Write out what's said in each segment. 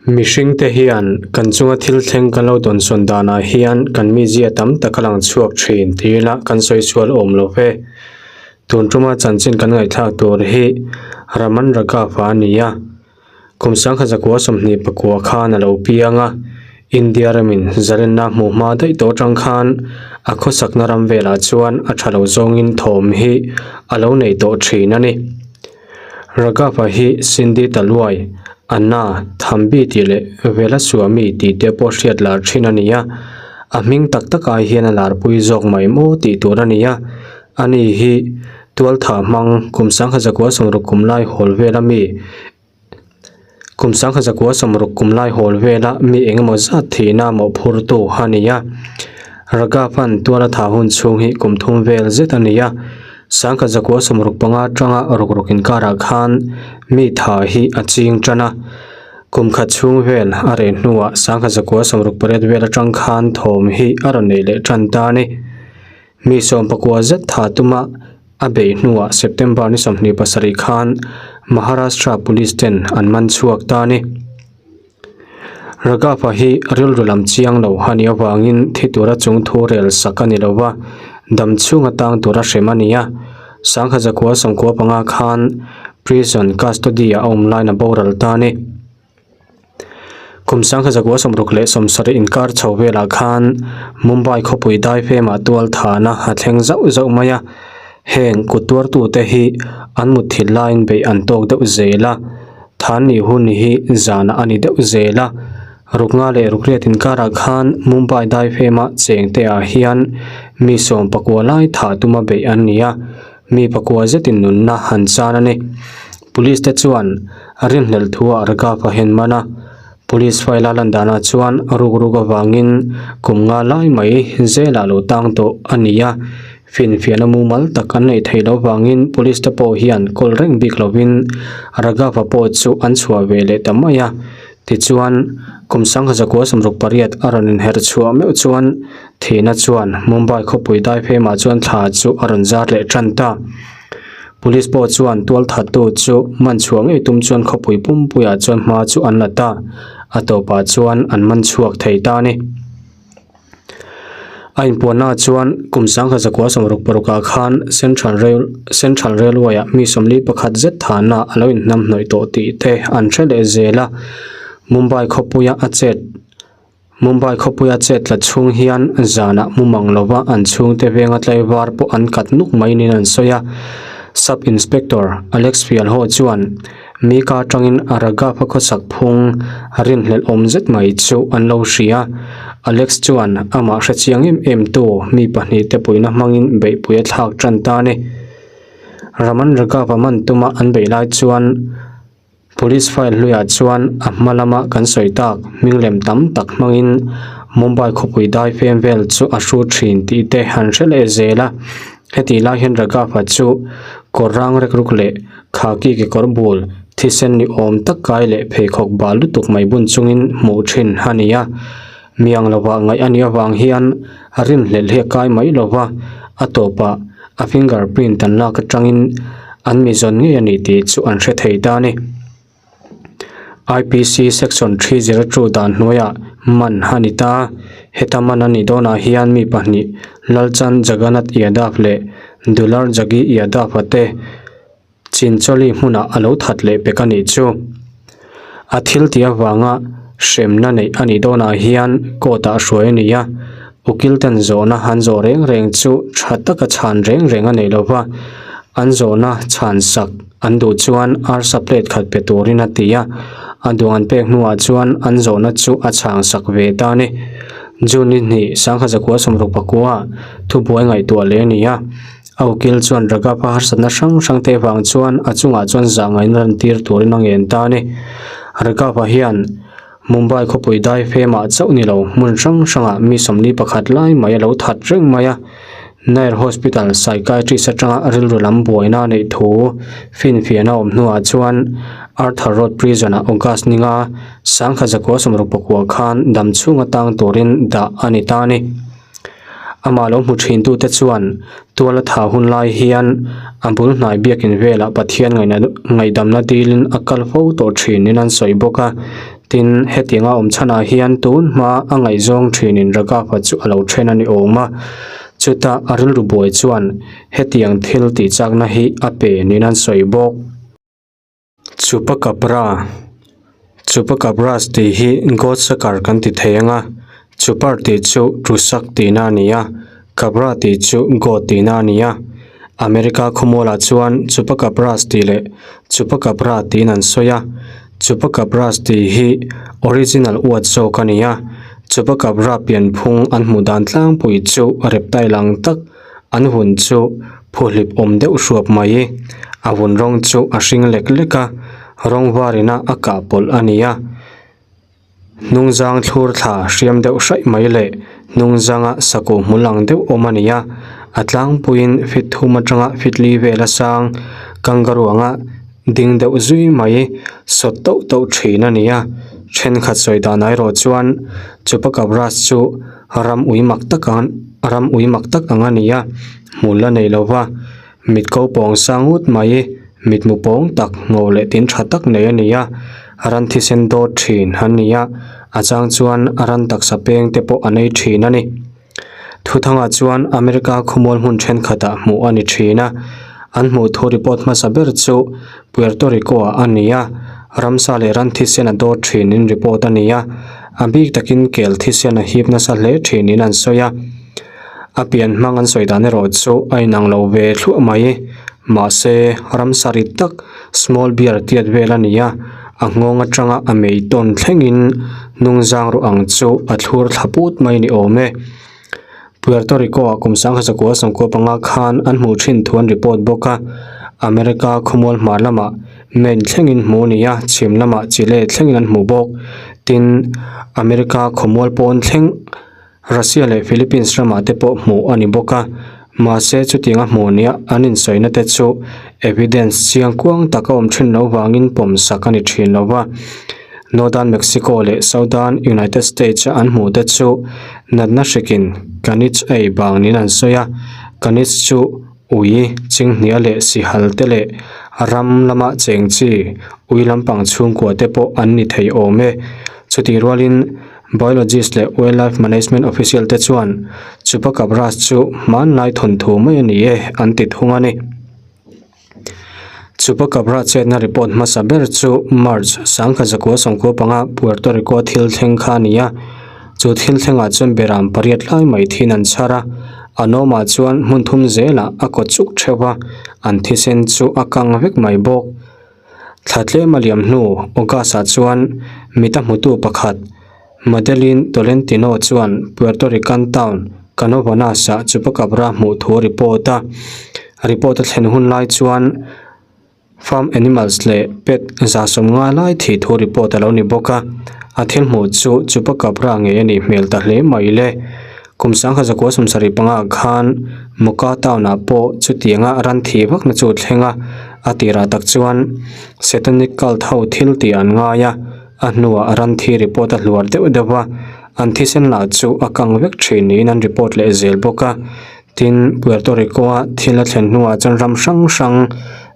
Mihringte hian kan chunga thil thleng kan lo dawnsawn danah hian kan mizia tam tak a lang chhuak thin ti ila kan sawi sual awm lo ve. Tun tuma chanchin kan ngaihthlak tur hi Raman Raghav-a a ni a. Kum sangkhat zakua 29 khan a lo piang a, India ramin zalenna hmuh hma daih tawh atang khan a khawsakna ram velah chuan a tha lo zawngin thawm hi a lo nei tawh thin a ni. Raghav-a hi Sindhi Taluai, Anna, Thambi tih leh Velaswamy tih te pawh hriat lar thin a ni a, a hming tak tak ai hian a larpui zawk mai maw tih tur a ni a, ani hi tualthah hmang kum sangkhat zakua sawmruk kum lai hawl vela mi kum sangkhat zakua sawmruk kum lai hawl vela mi engemaw zat thihna mawhphurtu a ni a, Raghav-a'n tuala thah hun chhung hi kum thum vel zet a ni a. Sangkhat zakua 65 atanga ruk ruk inkarah khan mi tha hi a ching tan a, kum khat chhung vel a reh hnuah sangkhat zakua 68 vel atang khan thawm hi a rawn nei leh tan ta a ni. Mi 19 zet tha tuma a beih hnuah September ni 27 khan Maharashtra Police ten an man chhuak ta a ni. Raghav-a hi rilru lam chiang lo a nih avangin thi tura chung thu rel sak a ni lo va, dam chhung atang tura hrem a ni a. Sangha zakua 95 khan prison custody-ah a awm lain a boral ta a ni. Kum sangha zakua 60 leh 70 inkar chho velah khan Mumbai khawpui daifemah tualthahna a thleng zauh zauh mai a. Heng kut tuartute hi an mutthilh laiin beih an tawk deuh zel a. Than nih hun hi zanah a ni deuh zel a, ruknga leh rukriat inkarah khan Mumbai daifema chengte ah hian mi sawm pakua lai thah tuma beih an ni a, mi pakua zetin nunna han chan a ni. Police te chuan rinhlelh thu ah Raghav a hen man a, Police file a lan danah chuan ruk ruk avangin kum nga lai mai zelah lo tang tawh a ni a, Finfiahna mumal tak an neih theih loh vangin police te pawh hian kawl reng bik lovin Raghav-a pawh chu an chhuah ve leh ta mai a. Tichuan, kum sangha zakua 68 a rawn inherh chhuah meuh chuan thihna chuan Mumbai khawpui daifemah chuan thla chu a rawn zar leh tan ta. Police pawh chuan tualthattu chu man chhuah ngei tum chuan khawpui pumpuiah chuan hma chu an la ta. A tawpah chuan an man chhuak thei ta a ni. A inpuannaah chuan kum sangkhat zakua 66 ah khan Central Rail Central Railway ah mi 41 zet thahna a lo inhnam hnawih tawh tih te an hre leh zel a. Mumbai khawpuia a chet Mumbai khawpuia chet tla chhung hian zanah mumang lova an chhungte venga tlaivar pawh an kat nuk mai niin an sawi a. Sub Inspector Alex Fialho chuan Mi ka atangin Raghav-a khawsak phung rinhlelh awm zet mai chu an lo hria. Alex chuan amah hre chiang em em tu mi pahnih te puihna hmangin beihpui a thlak tan ta a ni. Raman Raghav-a man tuma an beih lai chuan Police file hluiah chuan a hma lama kan sawi tak hming lem tam tak hmangin Mumbai khawpui dai fem vel chu a hru thin tih te han hre leh zel a. Heti lai hian Raghav-a chu kawr rang rek ruk leh Khaki kekawr bul, thisen ni awm tak kai leh pheikhawk bal lutuk mai bun chungin hmuh thin a ni a. Miang lovah ngaih a nih avang hian a rinhlelh hi a kai mai lova, a tawpah a finger print an lak atangin an mi zawn ngei a ni tih chu an hre thei ta a ni. IPC section 302 dan hnuaiah man a ni ta. Heta man a nih dawnah hian mi pahnih Lalchand Jagannath Yadav leh Dular Jagi Yadav-a te Chincholi hmunah a lo that leh pek a nih chu. A thil tih avanga hremna neih a nih dawnah hian court-ah hruai a ni a, ukil ten zawhna an zawh reng reng chu tha taka chhan reng reng a nei lova, an zawhna chhan sak An duh chuan arsa plate khat pe turin a ti a, a duh an pek hnuah chuan an zawhna chu a chhang sak ve ta a ni. June ni hnih sangkhat zakua 69 ah thubuai ngaihtuah leh a ni a, a ukil chuan Raghav-a harsatna hrang hrang te vang chuan a chungah chuan zah ngaihna lan tir turin a ngen ta a ni. Raghav-a hian Mumbai khawpui dai femah chauh ni lo hmun hrang hrangah mi 41 lai mai a lo that reng mai a. Nair Hospital psychiatrist atanga rilru lam buaina a neih thu finfiahna awm hnuah chuan Arthur Road Prison ah August ninga sangkhat zakua 69 khan dam chhung atang turin dah a ni ta a ni. Amah lo hmu thin tute chuan tuala tha hun lai hian a bul hnai biakin velah Pathian ngaihdamna dilin a kal fo tawh thinin an sawi bawk a. Tin, hetianga awm chhanah hian tun hma a ngaihzawng thinin Raghav-a chu a lo then a ni awm a. Chutah a rilru buai chuan hetiang thil tihchakna hi a pe niin an sawi bawk. Chupacabra Chupacabras tih hi goat sucker kan ti thei ang a, chupar tih chu tusak tihna a ni a, cabra tih chu goat tihna a ni a. America khawmualah chuan chupacabras tih leh chupacabra tiin an sawi a, chupacabras tih hi original word zawk a ni a, chupacabra pianphung an hmuh dan tlangpui chu reptile ang tak An vun chu phuhlip awm deuh hruap mai. A vun rawng chu a hring lek lek a, rawng varina a kah pawlh a ni a. Hnungzang thlur thla hriam deuh hraih mai leh hnungzanga sakuh hmul ang deuh awm a ni a. A tlangpuiin fit thum atanga fit li vel a sang kangaroo anga ding deuh zui mai sawt tauh tauh thin a ni a. Thenkhat sawi dan erawh chuan Chupacabras chu Ram ui mak tak ang ram ui mak tak ang a ni a, hmul a nei lo va, mit ko pawng sang ut mai, mitmu pawng tak ngo leh tin tha tak nei a ni a, ran thisen dawt thin an ni a, a chang chuan ran taksa peng te pawh a nei thin a ni. Thuthangah chuan America khawmual hmun thenkhatah hmuh a ni thin a, an hmuh thu report hmasa ber chu Puerto Rico ah a ni a, ramsa leh ran thisen a dawt thin in report a ni a, a bik takin kel thisen a hip nasa hle thin in an sawi a. A pian hmang an sawi dan erawh chu a inang lo ve thluah mai. Mahse, ramsa rit tak small bear tiat vel a ni a, a nghawng atanga a mei tawn thlengin hnungzang ruh ang chu a thlur thla put mai ni awm e. Puerto Rico ah kum sangha zakua sawmkua panga khan an hmuh thin thu an report bawk a, America khawmual hmar lamah Maine thlengin hmuh a ni a, chhim lamah Chile thlengin an hmuh bawk. Tin, America khawmual pawn thleng Russia leh Philippines ramah te pawh hmuh a ni bawk a, mahse chutianga hmuh nia an insawina te chu evidence chiang kuang tak a awm thin lo vangin pawmsak a ni thin lo va. Northern Mexico leh Southern United States a an hmuh te chu natna hrikin Kanich ei bang niin an sawi a, Kanich chu ui, chinghnia leh sihal te leh ram lama cheng chi ui lampang chhungkua te pawh an ni thei awm e. Chutih rualin Biologist leh Wildlife Management official te chuan Chupacabras chu hmanlai thawnthu mai a ni e an ti thung a ni. Chupacabra chetna report hmasa ber chu March sangkhat zakua sawmkua panga Puerto Rico thil thleng kha a ni a. Chu thil thlengah chuan beram pariat lai mai thin an chhar a, a nawmah chuan hmun thum zelah a kaw chuk theuh a, an thisen chu a kang vek mai bawk. Thla tlem a liam hnu August-ah chuan mita hmutu pakhat Madeline Tolentino chuan Puerto Rican town Canovanas-ah Chupacabra hmuh thu a report a. Report a thlen hun lai chuan farm animals leh pet 150 lai thih thu report a lo ni bawk a. A thil hmuh chu Chupacabra ngei a nih hmel ta hle mai le. Kum 1975 khan Mocha town-ah pawh chutianga ran thih vakna chu a thleng a, a tirah tak chuan Satanic cult ho thil tih an ngai a. A hnuah ran thi report a hluar deuh deuh a, an thisen lah chu a kang vek thin niin an report leh zel bawk a. Tin, Puerto Rico-a thil a thlen hnuah chuan ram hrang hrang,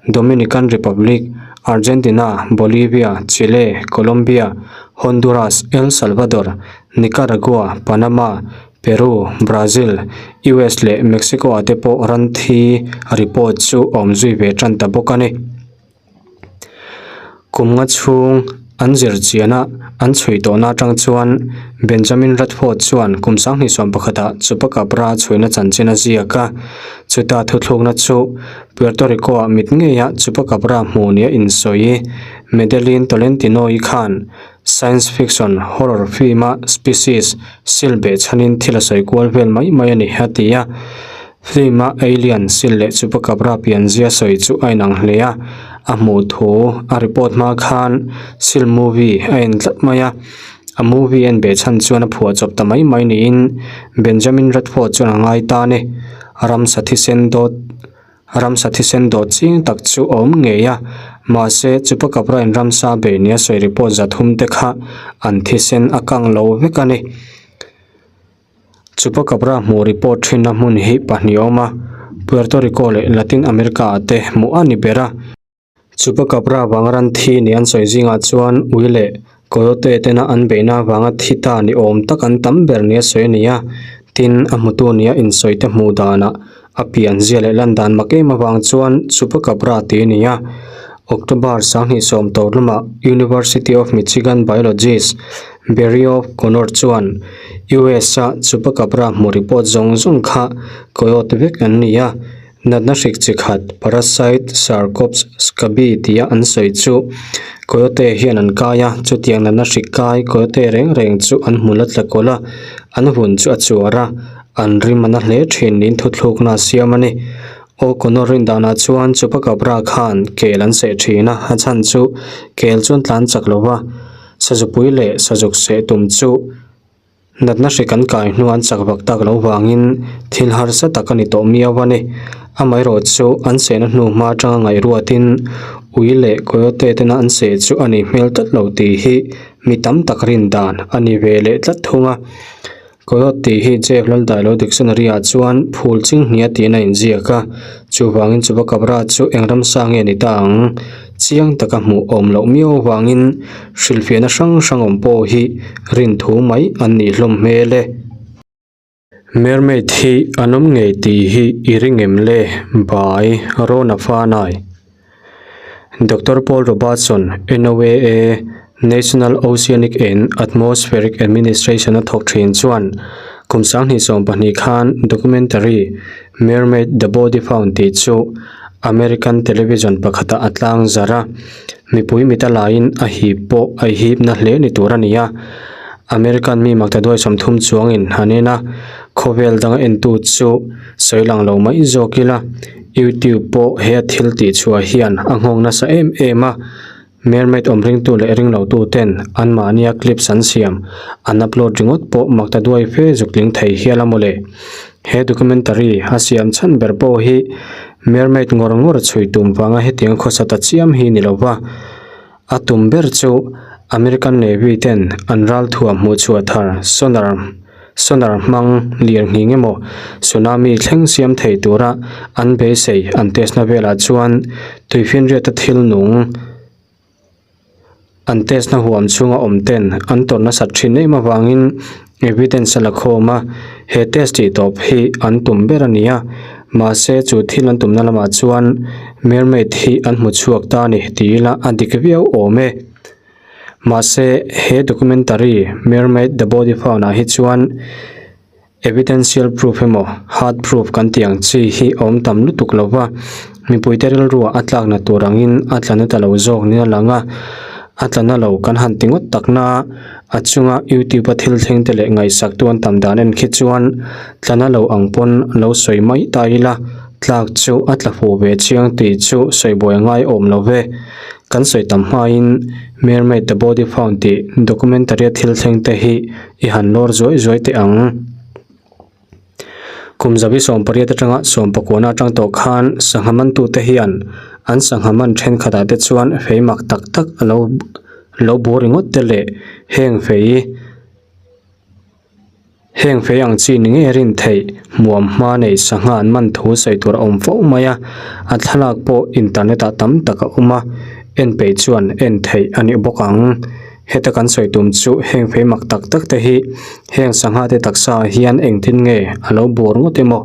Dominican Republic, Argentina, Bolivia, Chile, Colombia, Honduras, El Salvador, Nicaragua, Panama, Peru, Brazil, US leh Mexico-ah te pawh ran thi report chu a awm zui ve tan ta bawk a ni. Kum nga chhung an zir chian a, an chhui tawhna atang chuan Benjamin Radford chuan kum sanghnih sawm pakhatah Chupacabra chhuina chanchin a ziak a. Chuta thuthlukna chu Puerto Rico-ah mit ngeia Chupacabra hmuh nia insawi Madeline Tolentino-i khan science fiction horror film-a species sil behchhanin thil a sawi kual vel mai mai a ni, a ti a. Film-a alien sil leh Chupacabra pianzia sawi chu a inang hle a, a hmuh thu a report hma khan sil movie a en tlat mai a, a movie en beh chhan chuan a phuah chawp ta mai mai niin Benjamin Radford chuan a ngai ta a ni. Ramsa thisen dawt Ramsa thisen dawt ching tak chu a awm ngei a, mahse Chupacabra in ramsa bei nia sawi report zathum te kha an thisen a kang lo vek a ni. Chupacabra hmuh report thinna hmun hi pahnih a awm a, Puerto Rico leh Latin America ah te hmuh a ni ber a. Chupacabra vang ran thi ni an sawi zingah chuan ui leh. Coyote tena an beihna avanga thi ta ni awm tak an tam ber nia sawi a ni a, tin a hmutu nia insawi te hmuh danah a pian zia leh lan dan mak em avang chuan Chupacabra tih a ni a. October 20 tawp lamah University of Michigan biologist Barry O'Connor chuan US-a Chupacabra hmuh report zawng zawng kha coyote vek an ni a. Natna hrik chi khat, parasite Sarcops scabi tia an sawi chu coyote hian an kai a, chutiang natna hrik kai coyote reng reng chu an hmu la tla kawlh a, an vun chu a chuar a, an rim a na hle thin niin thuthlukna a siam a ni. O'Connor rin danah chuan Chupacabra khan kel an seh thin a, a chhan chu kel chuan tlan chak lo va, sazupui leh sazuk seh tum chu Natna hri kan kai hnu an chak vak tak lo vangin thil harsa tak a ni tawh miau a ni. Amaherawh chu an sehna hnu hma atanga ngaihruatin ui leh coyote tena an seh chu a nih hmel tlat lo tih hi mi tam tak rin dan a ni ve leh tlat thung a. Coyote tih hi Jeff Laldailo dictionary ah chuan phul chinghnia tiin a inziak a, chuvangin Chupacabra chu eng ramsa nge ni ta ang? Chiang taka hmuh awm loh miau avangin Hrilhfiahna hrang hrang awm pawh hi rin thu mai an nih hlawm hmel e. Mermaid hi an awm ngei tih hi i ring em le? By Rona Fanai. Doctor Paul Robertson, NOAA, National Oceanic and Atmospheric Administration a thawk thin chuan kum 2020 khan documentary Mermaid The Body Found tih chu American television pakhatah a tlang zar a, mipui mit a laiin a hip pawh a hip na hle ni tur a ni a. American mi maktaduai 30 chuangin an en a, khawvel danga entu chu sawi lang lo mai zawk ila, YouTube pawh he a thil tih chhuah hian a nghawng nasa em em a. Mermaid awm ringtu leh ringlotu ten anmahnia clips an siam, an upload ringawt pawh maktaduai fe zuk tling thei hial a mawle. He documentary a siam chhan ber pawh hi mermaid ngawr ngawr chhui tum vanga hetiang khawsa ta chiam hi ni lova, a tum ber chu American Navy ten an ralthuam hmuhchhuah thar sonar Sonar hmang lir nghing emaw tsunami thleng siam thei tura an beisei an test na velah chuan tuifinriata thil nung an test na huam chhunga awm ten an tawrh nasat thin em avangin evidence a la khawm a, he test tih tawp hi an tum ber a ni a, mahse chu thil an tumna lamah chuan mermaid hi an hmu chhuak ta a ni tih ila a dik viau awm e. Mahse, he documentary Mermaid The Body Found ah hi chuan evidential proof emaw hard proof kan tih ang chi hi a awm tam lutuk lo va, mipuite rilruah a tlakna tur angin a tla na ta lo zawk nia lang a, a tla na lo kan han ti ngawt tak na a, a chunga YouTube a thil thleng te leh ngaihsak tu an tam dan en khi chuan tla na lo ang pawn lo sawi mai ta ila, tlak chu a tla fuh ve chiang tih chu sawi buai a ngai awm lo ve. Kan sawi tam hmain Mermaid The Body Found tih documentary a thil thleng te hi i han lawr zuai zuai teh ang. Kum zabi 18 atanga 19 atang tawh khan sangha mantute hian an sangha man thenkhatah te chuan fei mak tak tak a lo lo bu ringawt te leh heng fei Heng fei ang chi ni ngei rin theih hmuam hma nei sangha an man thu sawi tur a awm fo mai a, a thlalak pawh internet ah tam tak a awm a, en peih chuan en theih a ni bawk ang. Heta kan sawi tum chu heng fei mak tak tak te hi heng sangha te taksa ah hian engtin nge a lo bur ngawt emaw?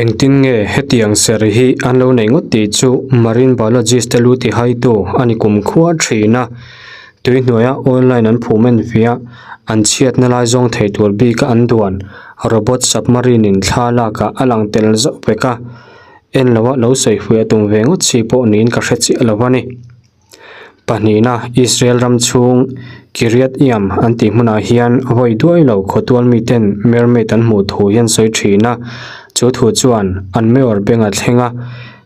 Engtin nge hetiang ser hi an lo nei ngawt tih chu marine biologist te lu tihaitu a ni kumkhua thin a. Tui hnuaia oil line an phum en fiah, an chhiatna lai zawng thei tur bika an duan robot submarine in thla lakah a lang tel zauh vek a. En loa lo sawi fuih a tum ve ngawt si pawh niin ka hre chiah lo a ni. Pahnihna, Israel ram chhung Kiryat Yam an tih hmunah hian vawi duai lo khawtual miten mermaid an hmuh thu hi an sawi thin a, chu thu chuan an mayor beng a thleng a,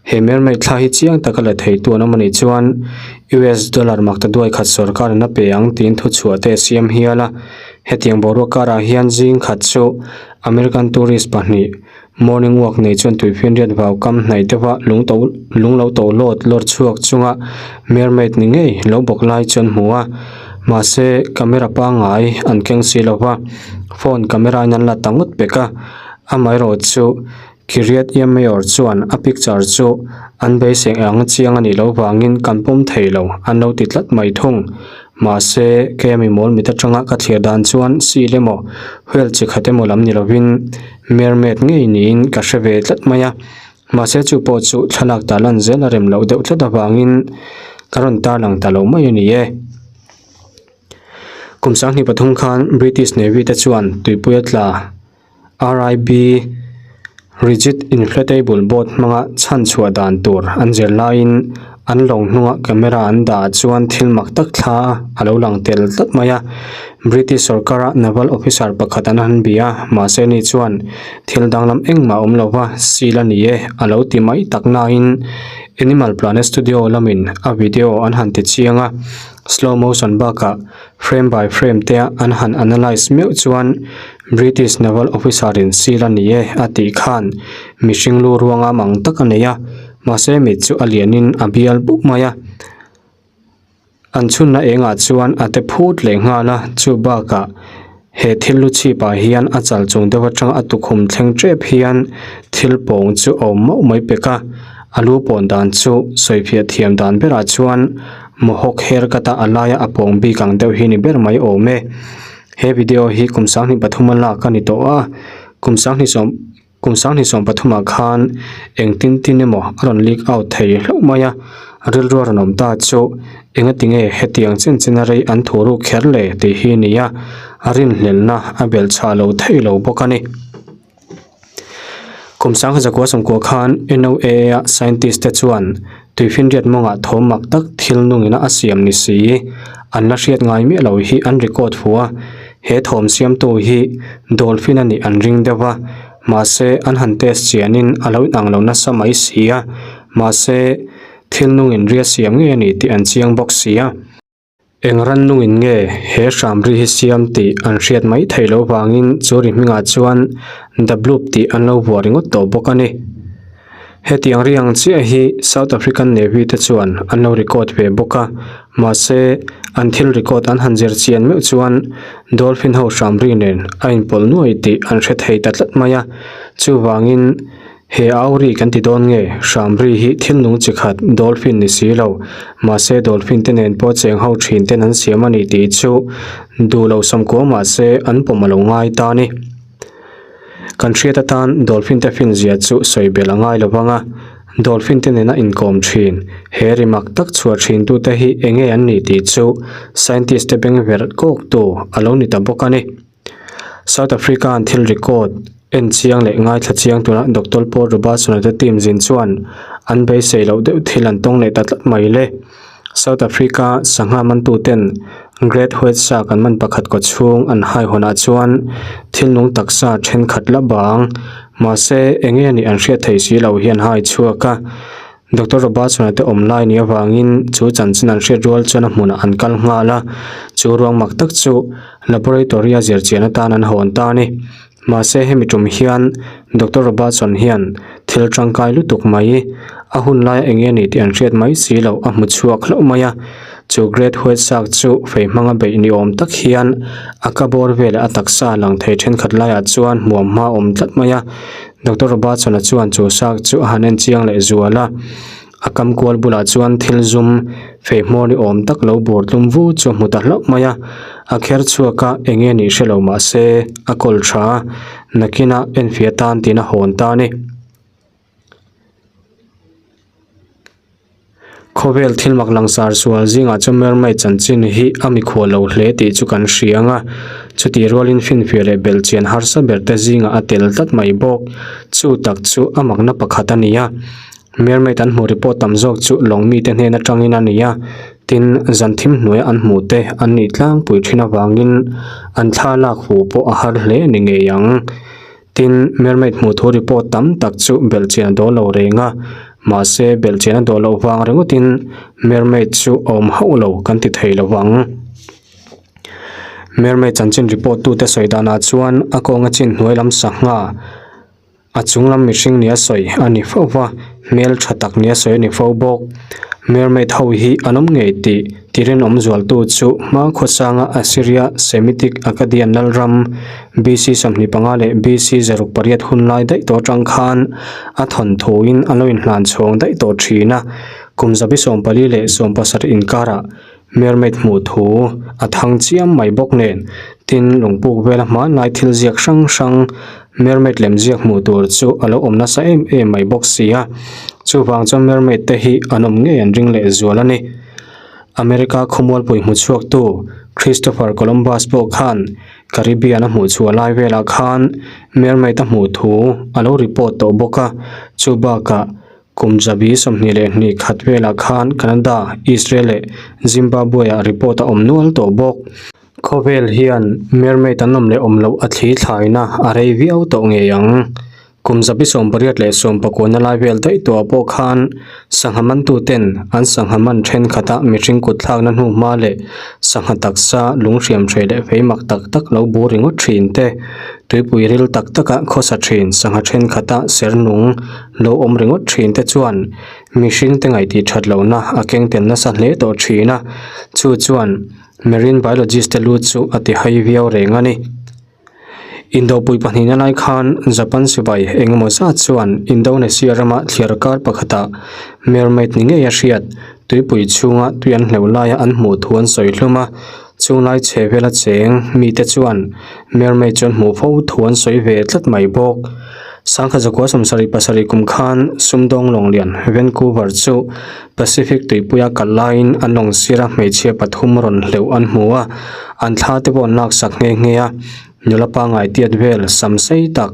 he mermaid thla hi chiang taka la theitu an awm a nih chuan US dollar makta duai khat sorkar in a pe ang tiin thuchhuah te a siam hial a, hetiang boruak karah hian zing khat chu American tourist pahnih Morning walk nei chuan tuifinriat vau kam hnaih deuha lung to lung lo to lawt lawr chhuak chunga mermaid ni ngei lo bawk lai chu an hmu a, mahse camera pangngai an keng si lo va, phone camera in an la ta ngawt pek a, amaherawh chu Kiryat Yam Mayor chuan a picture chu an beisei ang chiang a nih loh vangin kan pawm thei lo an lo ti tlat mai thung. Mahse, keia mi mawl mit atanga ka thlir dan chuan seal emaw, whale chi khat emaw lam ni lovin mermaid ngei niin ka hre ve tlat mai a. Mahse chu pawh chu thlalak ta lan zel a rem loh deuh tlat avangin ka rawn tarlang ta lo mai a ni e. Kum 23 khan British Navy te chuan tuipuia tla RIB, Rigid Inflatable Boat hmanga chhan chhuah dan tur an zir laiin an lawng hnunga camera an dah ah chuan thil mak tak thla a lo lang tel tlat mai a. British sorkara naval officer pakhat an han bia a, mahse ni chuan thil danglam engmah a awm lova seal a ni e a lo ti mai tak nain Animal Planet Studio lamin a video an han ti chiang a, slow motion bakah Frame by frame te an han analyse meuh chuan British Naval Officer in seal a ni e a tih khan mihring lu ruanga mang tak a nei a, mahse mit chu a lianin a bial buk mai a. An chhunna engah chuan a te phut leh nghal a, chu bakah he thil lu chhipah hian a chal chung deuh atang a tukhum thleng tep hian thil pawng chu a awm mauh mai pek a, a lu pawn dan chu sawifiah thiam dan berah chuan Mohawk haircut a a laia a pawng bik ang deuh hi ni ber mai awm e. He video hi kum 23 a lak a ni tawh a, kum 27 kum 23 ah khan eng tin tin emaw a rawn leak out thei hlauh mai a, rilru a rawn awm ta chu engati nge hetiang chen chen a rei an thu ruk kher le tih hi a ni a, a rinhlelhna a belh chhah lo thei lo bawk a ni. Kum 1990 khan NOAA-a scientist te chuan tuifinriat mawngah thawm mak tak thil nungina a siam ni si an la hriat ngai miah lo hi an record fu a, he thawm siamtu hi dolphin a nih an ring deuh a, mahse an han test chianin a lo inang lo nasa mai si a, mahse thil nungin ria siam ngei a ni tih an chiang bawk si a. Eng rannungin nge he hramri hi siam tih an hriat mai theih loh vangin chu ri hmingah chuan The Bloop tih an lo vuah ringawt tawh bawk a ni. Hetiang ri ang chiah hi South African Navy te chuan an lo record ve bawk a, mahse an thil record an han zir chian meuh chuan dolphin ho hramri nen a inpawlh nuai tih an hre thei ta tlat mai a, chuvangin He auri kan ti dawn nge? Hramri hi thil nung chi khat, dolphin ni si lo. Mahse dolphin te nen pawh cheng ho thin ten an siam a ni tih chu duh lo sawmkuau mahse an pawm a lo ngai ta a ni. Kan hriat atan dolphin te fin zia chu sawi belh a ngai lo vang a, dolphin te nena inkawm thin, he ri mak tak chhuah thin tute hi enge an nih tih chu scientist te beng verh kawktu a lo ni ta bawk a ni. South Africa an thil record en chiang leh ngaithla chiang tura Doctor Paul Robertson-a te team zin chuan an beisei loh deuh thil an tawng leh ta tlat mai le. South Africa sangha mantuten Great White Shark an man pakhat kaw chhung an hai hawnah chuan thil nung taksa thenkhat la bang mahse eng nge nih an hriat thei si lo hian hai chhuak a. Doctor Robertson-a te awm lai nih avangin chu chanchin an hriat rual chuan a hmunah an kal nghal a, chu ruang mak tak chu laboratory a zir chian atan an hawn ta a ni. Mahse hemi tum hian Doctor Robertson hian thil tangkai lutuk mai, a hun laia eng nge ni tih an hriat mai si loh a hmu chhuak hlauh mai a, chu Great White Shark chu fei hmanga beih ni awm tak hian a ka bawr velah a taksa lang thei thenkhat laiah chuan hmuam hma a awm tlat mai a. Doctor Robertson-a chuan chu shark chu a han en chiang leh zual a, a kam kual bulah chuan thil zum fei hmawr ni awm tak lo bur tlum vu chu a hmu ta hlauh mai a, a kher chhuak a eng nge nih hre lo mah se a kawl tha a, nakinah enfiah tan tiin a hawn ta a ni. Khawvel thil mak langsar sual zingah chuan mermaid chanchin hi a mikhual lo hle tih chu kan hria ang a, chutih rualin finfiah leh belhchian harsa ber te zingah a tel tlat mai bawk. Chu tak chu a makna pakhat a ni a, mermaid an hmuh report tam zawk chu lawng mite hnen atangin a ni a, tin zan thim hnuaia an hmuh te an nih tlangpui thin avangin an thla lak hu pawh a har hle a ni ngei ang. Tin, mermaid hmuh thu report tam tak chu belhchian a dawl lo reng a, mahse belhchian a dawl loh vang ringawtin mermaid chu a awm hauh lo kan ti thei lo vang. Mermaid chanchin report tute sawi danah chuan a kawnga chin hnuai lam sangha a chung lam mihring nia sawi a ni fo va, hmel tha tak nia sawi a ni fo bawk. Mermaid ho hi an awm ngei tih Tirinawm zualtu chu hma khawsanga Assyria Semitic Akkadian lalram BC 25 leh BC 68 hun lai daih tawh atang khan a thawnthuin a lo inhlan chhawng daih tawh thin a, kum 144 leh 70 inkarah. Mermaid hmuh thu a thang chiam mai bawk nen tin lungpuk vela hmanlai thil ziak hrang hrang mermaid lem ziak hmuh tur chu a lo awm nasa em em mai bawk si a chuvang chuan mermaid te hi an awm ngei an ring leh zual a ni. America khawmualpui hmu chhuak tu Christopher Columbus pawh khan Caribbean a hmuh chhuah lai velah khan mermaid a hmuh thu a lo report tawh bawk a chu bakah Kum zabi 22 khat velah khan Canada, Israel leh Zimbabwe-ah report a awm nual tawh bawk. Khawvel hian mermaid an awm leh awm loh a thli thlaina a rei viau tawh ngei ang. Kum zabi 80 leh 19 lai vel daih tawhah pawh khan sangha mantuten an sangha man thenkhatah mihring kut thlakna hnuhma leh sangha taksa lung hriam hreh leh fei mak tak tak lo bur ringawt thin te, tuipui ril tak takah khawsa thin sangha thenkhatah ser nung Lo awm ringawt thin te chuan mihring te ngaihtih that lohna a keng tel nasa hle tawh thin a, chu chuan marine biologist te lu chu a ti hai viau reng a ni. Indopui pahnihna lai khan Japan sipai engemaw zat chuan Indonesia rama thliar kar pakhatah mermaid ni ngei a hriat tuipui chhunga tui an hleuh laia an hmuh thu an sawi hlum a, chunglai chhe vela cheng mite chuan mermaid chu an hmuh fo thu an sawi ve tlat mai bawk. Sangha zakua 77 kum khan sumdawng lawng lian Vancouver chu Pacific tuipuia kal laiin an lawng sira hmeichhia pathum rawn hleuh an hmu a, an thla te pawh an laksak nghe nghe a. Nula pangngai tiat vel sam sei tak,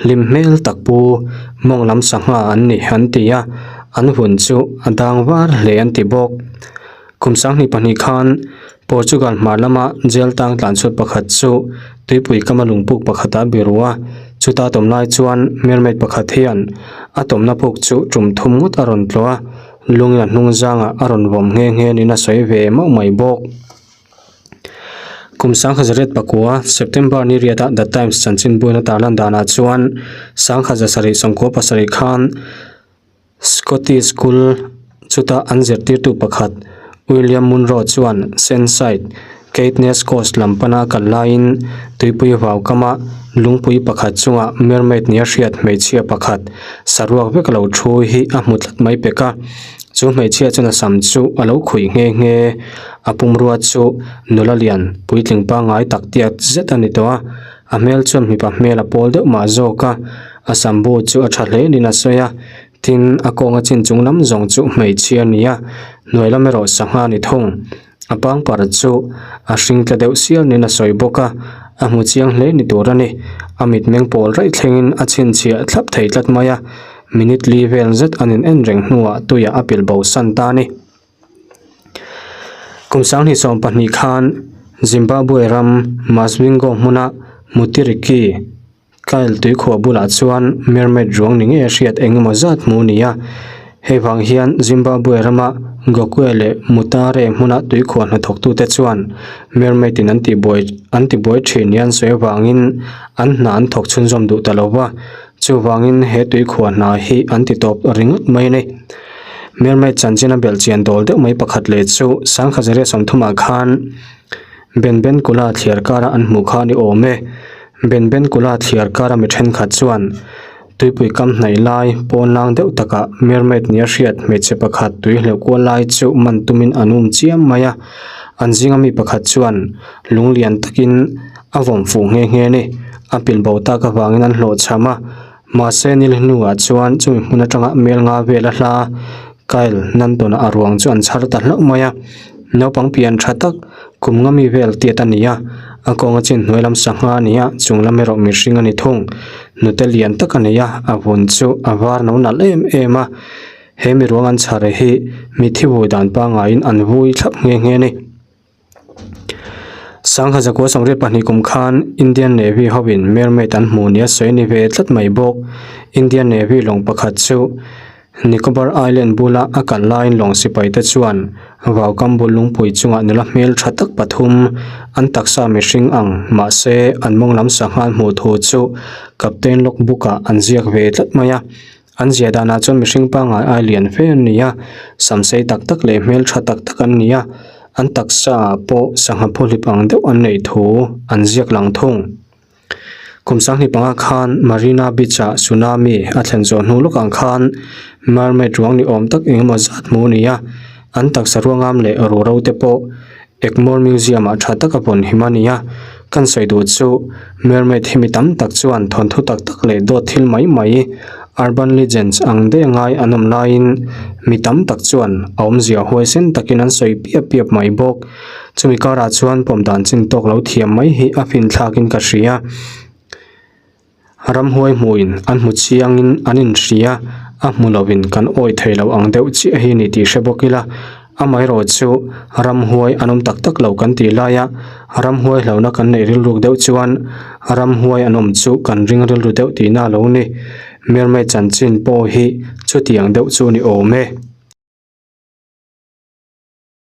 hlim hmel tak pu mawng lam sangha an ni an ti a, an vun chu a dang var hle an ti bawk. Kum 22 khan Portugal hmar lama jail tang tlanchhuat pakhat chu tuipui kama lungpuk pakhatah biru a, chuta tawm lai chuan mermaid pakhat hian a tawmna puk chu tum thum ngawt a rawn tlawh a, lungin a hnung zangah a rawn vawm nghe nghe niin a sawi ve mauh mai bawk. Kum 1909 September ni riatah The Times chanchin buaina tarlan danah chuan 1797 khan Scottish School chuta an zirtirtu pakhat William Munro chuan Senside, Caithness Coast lam pana kal laiin tuipui vau kama lungpui pakhat chunga mermaid nia hriat hmeichhia pakhat saruak vek lo thu hi a hmu tlat mai pek a. Chu hmeichhia chuan a sam chu a lo khuih nghe nghe. A pumrua chu nula lian puitling pangngai tak tiat zet a ni tawh a, a hmel chuan mipa hmel a pawl deuh mah zawk a. A sambu chu a tha hle niin a sawi a, tin a kawnga chin chung lam zawng chu hmeichhia a ni a, hnuai lam erawh sangha a ni thung. A pangpar chu a hring tla deuh sial niin a sawi bawk a, a hmu chiang hle ni tur a ni. A mitmeng pawl raih thlengin a chhinchhiah thlap thei tlat mai a, minute li vel zet an in en reng hnuah tuiah a pilh bo san ta a ni. Kum 2020 khan Zimbabwe ram Masvingo hmuna Mutiriki, Kyle tuikhuah bulah chuan mermaid ruang ni ngei a hriat eng emaw zat hmu a ni a, hei vang hian Zimbabwe rama Gokwe leh Mutare hmuna tuikhuah hnathawktute chuan mermaid in an tihbuai an tibuai thin ni an sawi avangin an hna an thawk chhunzawm duh ta lo va, chuvangin he tuikhuah hna hi an ti tawp ringawt mai a ni. Mermaid chanchin a belhchian dawl deuh mai pakhat leh chu 1930 ah khan Benbenkula thliar kara an hmuh kha a ni awm e. Benbenkula thliar kara mi thenkhat chuan tuipui kam hnaih lai pawn lang deuh takah mermaid nia hriat hmeichhe pakhat tui hleuh kual lai chu man tumin an um chiam mai a. An zinga mi pakhat chuan lung lian takin a vawm fuh nghe nghe a ni. A pil bo tak avangin an hlawhchham a. Mahse nil hnuah chuan chumi hmun atanga mel nga vel a hla Kyle Nanton a ruang chu an chhar ta hlauh mai a, naupang pian tha tak kum nga mi vel tiat a ni a, a kawnga chin hnuai lam sangha a ni a, chung lam erawh mihring a ni thung. Nute lian tak a nei a, a vun chu a var no nalh em em a, he mi ruang an chhar hi mithi vui dan pangaiin an vui thlap nghe nghe a ni. 1982 kum khan Indian Navy hovin mermaid an hmuh nia sawi ni ve tlat mai bawk. Indian Navy lawng pakhat chu Nicobar Island bula a kal laiin lawng sipai te chuan vaukam bul lungpui chungah nula hmel tha tak pathum an taksa mihring ang mahse an mawng lam sangha hmuh thu chu Captain Log book ah an ziak ve tlat mai a. An zia danah chuan mihring pangngai ai lian fe an ni a, sam sei tak tak leh hmel tha tak tak an ni a, an taksa ah pawh sangha phuhlip ang deuh an neih thu an ziak lang thung. Kum 25 khan Marina Beach ah tsunami a thlen zawh hnu lawk ang khan mermaid ruang ni awm tak engemaw zat hmu a ni a, an taksa ruangam leh ruhro te pawh. Egmore Museum ah tha taka pawn him a ni a, kan sawi duh chu mermaid hi mi tam tak chuan thawnthu tak tak leh dawt thil mai mai urban legends ang daih a ngai an awm laiin mi tam tak chuan a awmzia huaisen takin an sawi piap piap mai bawk. Chumi karah chuan pawm dan chin tawk lo thiam mai hi a finthlakin ka hria. Ramhuai hmuin an hmu chiangin an inhria, a hmu lovin kan awih thei lo ang deuh chiah hi ni tih hre bawk ila, amaherawh chu ramhuai an awm tak tak lo kan tih laia ramhuai hlauhna kan neih rilruk deuh chuan ramhuai an awm chu kan ring rilru deuh tihna a lo ni. Mermaid chanchin pawh hi chutiang deuh chu ni awm e.